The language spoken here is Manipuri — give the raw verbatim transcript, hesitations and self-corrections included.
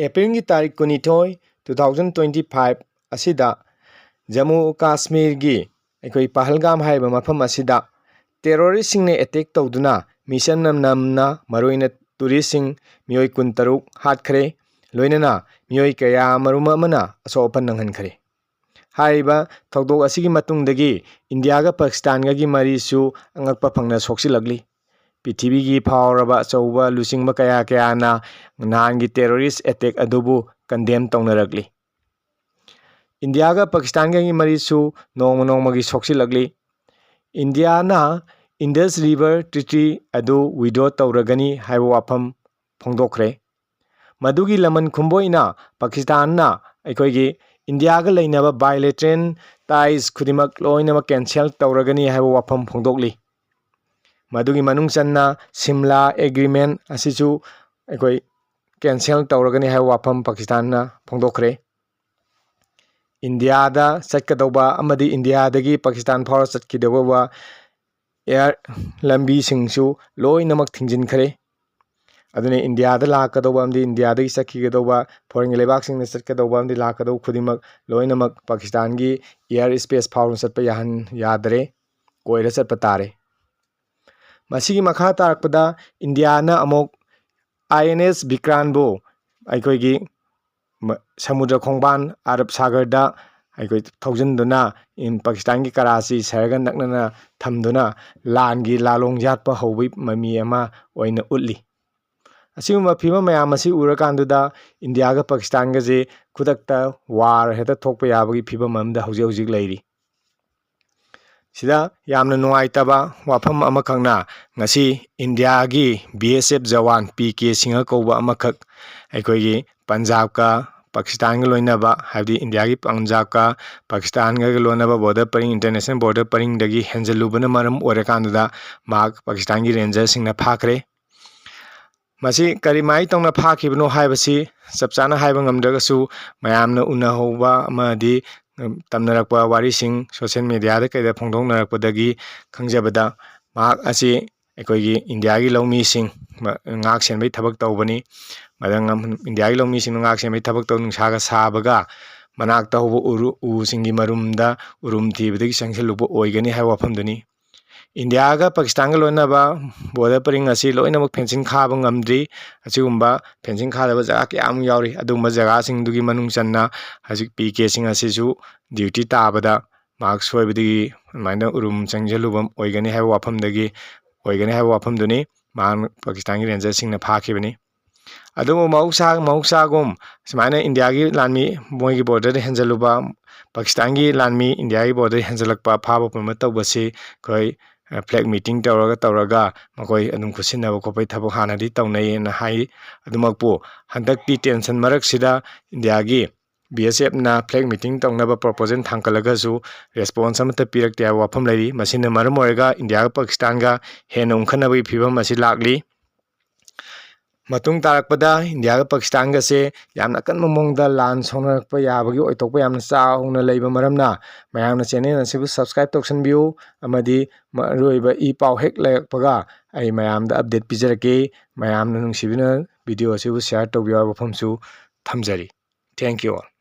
ꯑꯦꯄ꯭ꯔꯤꯜꯒꯤ ꯇꯥꯔꯤꯛ ꯀꯨꯟꯅꯤꯊꯣꯏ, two thousand twenty five ꯑꯁꯤꯗ ꯖꯃꯨ ꯀꯥꯁꯃꯤꯔꯒꯤ ꯑꯩꯈꯣꯏ ꯄꯍꯜꯒꯥꯝ ꯍꯥꯏꯔꯤꯕ ꯃꯐꯝ ꯑꯁꯤꯗ ꯇꯦꯔꯣꯔꯤꯁꯁꯤꯡꯅ ꯑꯦꯇꯦꯛ ꯇꯧꯗꯨꯅ ꯃꯤꯁꯟ ꯅꯝꯅ ꯃꯔꯨꯑꯣꯏꯅ ꯇꯨꯔꯤꯁꯁꯤꯡ ꯃꯤꯑꯣꯏ ꯀꯨꯟꯇꯔꯨꯛ ꯍꯥꯠꯈ꯭ꯔꯦ, ꯂꯣꯏꯅꯅ ꯃꯤꯑꯣꯏ ꯀꯌꯥ ꯃꯔꯨꯝ ꯑꯃꯅ ꯑꯁꯣꯛ ꯑꯄꯟ ꯅꯪꯍꯟꯈ꯭ꯔꯦ꯫ ꯍꯥꯏꯔꯤꯕ ꯊꯧꯗꯣꯛ ꯑꯁꯤꯒꯤ ꯃꯇꯨꯡꯗꯒꯤ ꯏꯟꯗꯤꯌꯥꯒ ꯄꯥꯀꯤꯁꯇꯥꯟꯒꯒꯤ ꯃꯔꯤꯁꯨ ꯑꯉꯛꯄ ꯐꯪꯅ ꯁꯣꯛꯆꯤꯜꯂꯛꯂꯤ꯫ ꯄ꯭ꯔꯤꯊꯤꯕꯤꯒꯤ ꯐꯥꯎꯔꯕ ꯑꯆꯧꯕ ꯂꯨꯆꯤꯡꯕ ꯀꯌꯥ ꯀꯌꯥꯅ ꯅꯍꯥꯟꯒꯤ ꯇꯦꯔꯣꯔꯤꯁ ꯑꯦꯇꯦꯛ ꯑꯗꯨꯕꯨ ꯀꯟꯗꯦꯝ ꯇꯧꯅꯔꯛꯂꯤ꯫ ꯏꯟꯗꯤꯌꯥꯒ ꯄꯥꯀꯤꯁꯇꯥꯟꯒꯒꯤ ꯃꯔꯤꯁꯨ ꯅꯣꯡꯃ ꯅꯣꯡꯃꯒꯤ ꯁꯣꯛꯆꯤꯜꯂꯛꯂꯤ꯫ ꯏꯟꯗꯤꯌꯥꯅ Indus River Treaty ꯑꯗꯨ withdraw ꯇꯧꯔꯒꯅꯤ ꯍꯥꯏꯕ ꯋꯥꯐꯝ ꯐꯣꯡꯗꯣꯛꯈ꯭ꯔꯦ꯫ ꯃꯗꯨꯒꯤ ꯂꯃꯟ ꯈꯨꯝꯕ ꯑꯣꯏꯅ ꯄꯥꯀꯤꯁꯇꯥꯟꯅ ꯑꯩꯈꯣꯏꯒꯤ ꯏꯟꯗꯤꯌꯥꯒ ꯂꯩꯅꯕ bilateral ties ꯈꯨꯗꯤꯡꯃꯛ ꯂꯣꯏꯅꯃꯛ cancel ꯇꯧꯔꯒꯅꯤ ꯍꯥꯏꯕ ꯋꯥꯐꯝ ꯐꯣꯡꯗꯣꯛꯂꯤ꯫ ꯃꯗꯨꯒꯤ ꯃꯅꯨꯡ ꯆꯟꯅ ꯁꯤꯝꯂꯥ agreement ꯑꯁꯤꯁꯨ ꯑꯩꯈꯣꯏ cancel ꯇꯧꯔꯒꯅꯤ ꯍꯥꯏꯕ ꯋꯥꯐꯝ ꯄꯥꯀꯤꯁꯇꯥꯟꯅ ꯐꯣꯡꯗꯣꯛꯈ꯭ꯔꯦ꯫ ꯏꯟꯗꯤꯌꯥꯗ ꯆꯠꯀꯗꯧꯕ ꯑꯃꯗꯤ ꯏꯟꯗꯤꯌꯥꯗꯒꯤ ꯄꯥꯀꯤꯁꯇꯥꯟ ꯐꯥꯎꯔ ꯆꯠꯈꯤꯗꯧꯕ air ꯂꯝꯕꯤꯁꯤꯡꯁꯨ ꯂꯣꯏꯅꯃꯛ ꯊꯤꯡꯖꯤꯟꯈ꯭ꯔꯦ꯫ ꯑꯗꯨꯅ ꯏꯟꯗꯤꯌꯥꯗ ꯂꯥꯛꯀꯗꯧꯕ ꯑꯃꯗꯤ ꯏꯟꯗꯤꯌꯥꯗꯒꯤ ꯆꯠꯈꯤꯒꯗꯧꯕ, foreignꯒꯤ ꯂꯩꯕꯥꯛꯁꯤꯡꯗ ꯆꯠꯀꯗꯧꯕ ꯑꯃꯗꯤ ꯂꯥꯛꯀꯗꯧꯕ ꯈꯨꯗꯤꯡꯃꯛ ꯂꯣꯏꯅꯃꯛ ꯄꯥꯀꯤꯁꯇꯥꯟꯒꯤ air space ꯐꯥꯎꯅ ꯆꯠꯄ ꯌꯥꯍꯟ ꯌꯥꯗꯔꯦ, ꯀꯣꯏꯔ ꯆꯠꯄ ꯇꯥꯔꯦ꯫ ꯃꯁꯤꯒꯤ ꯃꯈꯥ ꯇꯥꯔꯛꯄꯗ ꯏꯟꯗꯤꯌꯥꯅ ꯑꯃꯨꯛ INS ꯕꯤꯀ꯭ꯔꯥꯟꯕꯨ ꯑꯩꯈꯣꯏꯒꯤ ꯃ-, ꯁꯃꯨꯗ꯭ꯔ ꯈꯣꯡꯕꯥꯟ ꯑꯔꯕ ꯁꯥꯒꯔꯗ ꯑꯩꯈꯣꯏ ꯊꯧꯖꯤꯟꯗꯨꯅ ꯏꯟ-, ꯄꯥꯀꯤꯁꯇꯥꯟꯒꯤ ꯀꯔꯥꯆꯤ ꯁꯍꯔꯒ ꯅꯛꯅꯅ ꯊꯝꯗꯨꯅ ꯂꯥꯟꯒꯤ ꯂꯥꯂꯣꯡ ꯌꯥꯠꯄ ꯍꯧꯕꯒꯤ ꯃꯃꯤ ꯑꯃ ꯑꯣꯏꯅ ꯎꯠꯂꯤ꯫ ꯑꯁꯤꯒꯨꯝꯕ ꯐꯤꯕꯝ ꯃꯌꯥꯝ ꯑꯁꯤ ꯎꯔꯀꯥꯟꯗꯨꯗ ꯏꯟꯗꯤꯌꯥꯒ ꯄꯥꯀꯤꯁꯇꯥꯟꯒꯁꯦ ꯈꯨꯗꯛꯇ war ꯍꯦꯛꯇ ꯊꯣꯛꯄ ꯌꯥꯕꯒꯤ ꯐꯤꯕꯝ ꯑꯃꯗ ꯍꯧꯖꯤꯛ ꯍꯧꯖꯤꯛ ꯂꯩꯔꯤ꯫ ꯁꯤꯗ ꯌꯥꯝꯅ ꯅꯨꯡꯉꯥꯏꯇꯕ ꯋꯥꯐꯝ ꯑꯃꯈꯛꯅ, ꯉꯁꯤ ꯏꯟꯗꯤꯌꯥꯒꯤ BSF Jawan P K Singh ꯀꯧꯕ ꯑꯃꯈꯛ ꯑꯩꯈꯣꯏꯒꯤ ꯄꯟꯖꯥꯕꯀ ꯄꯥꯀꯤꯁꯇꯥꯟꯒ ꯂꯣꯏꯅꯕ, ꯍꯥꯏꯕꯗꯤ ꯏꯟꯗꯤꯌꯥꯒꯤ ꯄꯟꯖꯥꯕꯀ ꯄꯥꯀꯤꯁꯇꯥꯟꯒ ꯂꯣꯏꯅꯕ border ꯄꯔꯤꯡ, international border ꯄꯔꯤꯡꯗꯒꯤ ꯍꯦꯟꯖꯜꯂꯨꯕꯅ ꯃꯔꯝ ꯑꯣꯏꯔꯀꯥꯟꯗꯨꯗ ꯃꯍꯥꯛ ꯄꯥꯀꯤꯁꯇꯥꯟꯒꯤ rangerꯁꯤꯡꯅ ꯐꯥꯈ꯭ꯔꯦ꯫ ꯃꯁꯤ ꯀꯔꯤꯃꯥꯏ ꯇꯧꯅ ꯐꯥꯈꯤꯕꯅꯣ ꯍꯥꯏꯕꯁꯤ ꯆꯞ ꯆꯥꯅ ꯍꯥꯏꯕ ꯉꯝꯗ꯭ꯔꯒꯁꯨ, ꯃꯌꯥꯝꯅ ꯎꯅꯍꯧꯕ ꯑꯃꯗꯤ, ꯎꯝ, ꯇꯝꯅꯔꯛꯄ ꯋꯥꯔꯤꯁꯤꯡ social mediaꯗ ꯀꯩꯗ ꯐꯣꯡꯗꯣꯛꯅꯔꯛꯄꯗꯒꯤ ꯈꯪꯖꯕꯗ, ꯃꯍꯥꯛ ꯑꯁꯤ ꯑꯩꯈꯣꯏꯒꯤ ꯏꯟꯗꯤꯌꯥꯒꯤ ꯂꯧꯃꯤꯁꯤꯡ ꯃ-, ꯉꯥꯛ ꯁꯦꯟꯕꯒꯤ ꯊꯕꯛ ꯇꯧꯕꯅꯤ꯫ ꯃꯗ ꯉꯝ-, ꯏꯟꯗꯤꯌꯥꯒꯤ ꯂꯧꯃꯤꯁꯤꯡꯅ ꯉꯥꯛ ꯁꯦꯟꯕꯒꯤ ꯊꯕꯛ ꯇꯧ ꯅꯨꯡꯁꯥꯒ ꯁꯥꯕꯒ ꯃꯅꯥꯛꯇ ꯍꯧꯕ ꯎꯔꯨ-, ꯎꯁꯤꯡꯒꯤ ꯃꯔꯨꯝꯗ ꯎꯔꯨꯝ ꯊꯤꯕꯗꯒꯤ ꯆꯪꯁꯤꯜꯂꯨꯕ ꯑꯣꯏꯒꯅꯤ ꯍꯥꯏꯕ ꯋꯥꯐꯝꯗꯨꯅꯤ꯫ ꯏꯟꯗꯤꯌꯥꯒ ꯄꯥꯀꯤꯁꯇꯥꯟꯒ ꯂꯣꯏꯅꯕ border ꯄꯔꯤꯡ ꯑꯁꯤ ꯂꯣꯏꯅꯃꯛ fencing ꯈꯥꯕ ꯉꯝꯗ꯭ꯔꯤ꯫ ꯑꯁꯤꯒꯨꯝꯕ fencing ꯈꯥꯗꯕ ꯖꯒꯥ ꯀꯌꯥ ꯑꯃ ꯌꯥꯎꯔꯤ꯫ ꯑꯗꯨꯒꯨꯝꯕ ꯖꯒꯥꯁꯤꯡꯗꯨꯒꯤ ꯃꯅꯨꯡ ꯆꯟꯅ ꯍꯧꯖꯤꯛ ꯄꯤ ꯀꯦꯁꯤꯡ ꯑꯁꯤꯁꯨ duty ꯇꯥꯕꯗ ꯃꯍꯥꯛ ꯁꯣꯏꯕꯗꯒꯤ ꯑꯗꯨꯃꯥꯏꯅ ꯎꯔꯨꯝ ꯆꯪꯁꯤꯜꯂꯨꯕ ꯑꯣꯏꯒꯅꯤ ꯍꯥꯏꯕ ꯋꯥꯐꯝꯗꯒꯤ, ꯑꯣꯏꯒꯅꯤ ꯍꯥꯏꯕ ꯋꯥꯐꯝꯗꯨꯅꯤ ꯃꯍꯥꯛ ꯄꯥꯀꯤꯁꯇꯥꯟꯒꯤ rangerꯁꯤꯡꯅ ꯐꯥꯈꯤꯕꯅꯤ꯫ ꯑꯗꯨꯕꯨ ꯃꯍꯧꯁꯥ-, ꯃꯍꯧꯁꯥꯒꯨꯝ ꯁꯨꯃꯥꯏꯅ ꯏꯟꯗꯤꯌꯥꯒꯤ ꯂꯥꯟꯃꯤ ꯃꯣꯏꯒꯤ borderꯗ ꯍꯦꯟꯖꯜꯂꯨꯕ, ꯄꯥꯀꯤꯁꯇꯥꯟꯒꯤ ꯂꯥꯟꯃꯤ ꯏꯟꯗꯤꯌꯥꯒꯤ borderꯗ ꯍꯦꯟꯖꯜꯂꯛꯄ, ꯐꯥꯕ ꯄꯨꯟꯕ ꯇꯧꯕꯁꯤ ꯑꯩꯈꯣꯏ, ꯑ, flag meeting ꯇꯧꯔꯒ, ꯇꯧꯔꯒ ꯃꯈꯣꯏ ꯑꯗꯨꯝ ꯈꯨꯠꯁꯤꯟꯅꯕ ꯈꯣꯠꯄꯒꯤ ꯊꯕꯛ ꯍꯥꯟꯅꯗꯤ ꯇꯧꯅꯩꯌꯦꯅ ꯍꯥꯏ꯫ ꯑꯗꯨꯃꯛꯄꯨ ꯍꯟꯗꯛꯇꯤ tension ꯃꯔꯛꯁꯤꯗ ꯏꯟꯗꯤꯌꯥꯒꯤ B S Fꯅ flag meeting ꯇꯧꯅꯕ proposal ꯊꯥꯡꯒꯠꯂꯒꯁꯨ response ꯑꯃꯠꯇ ꯄꯤꯔꯛꯇꯦ ꯍꯥꯏꯕ ꯋꯥꯐꯝ ꯂꯩꯔꯤ꯫ ꯃꯁꯤꯅ ꯃꯔꯝ ꯑꯣꯏꯔꯒ ꯏꯟꯗꯤꯌꯥꯒ ꯄꯥꯀꯤꯁꯇꯥꯟꯒ ꯍꯦꯟꯅ ꯎꯪꯈꯠꯅꯕꯒꯤ ꯐꯤꯕꯝ ꯑꯁꯤ ꯂꯥꯛꯂꯤ꯫ ꯃꯇꯨꯡ ꯇꯥꯔꯛꯄꯗ ꯏꯟꯗꯤꯌꯥꯒ ꯄꯥꯀꯤꯁꯇꯥꯟꯒꯁꯦ ꯌꯥꯝꯅ ꯑꯀꯟꯕ ꯃꯑꯣꯡꯗ ꯂꯥꯟ ꯁꯣꯛꯅꯔꯛꯄ ꯌꯥꯕꯒꯤ ꯑꯣꯏꯊꯣꯛꯄ ꯌꯥꯝꯅ ꯆꯥꯎꯅ ꯂꯩꯕ ꯃꯔꯝꯅ, ꯃꯌꯥꯝꯅ channel ꯑꯁꯤꯕꯨ subscribe ꯇꯧꯁꯟꯕꯤꯌꯨ ꯑꯃꯗꯤ ꯃꯔꯨꯑꯣꯏꯕ ꯏ ꯄꯥꯎ ꯍꯦꯛ ꯂꯩꯔꯛꯄꯒ ꯑꯩ ꯃꯌꯥꯝꯗ update ꯄꯤꯖꯔꯛꯀꯦ꯫ ꯃꯌꯥꯝꯅ ꯅꯨꯡꯁꯤꯕꯤꯅ video ꯑꯁꯤꯕꯨ share ꯇꯧꯕꯤꯌꯨ ꯍꯥꯏꯕ ꯋꯥꯐꯝꯁꯨ ꯊꯝꯖꯔꯤ꯫ Thank you all.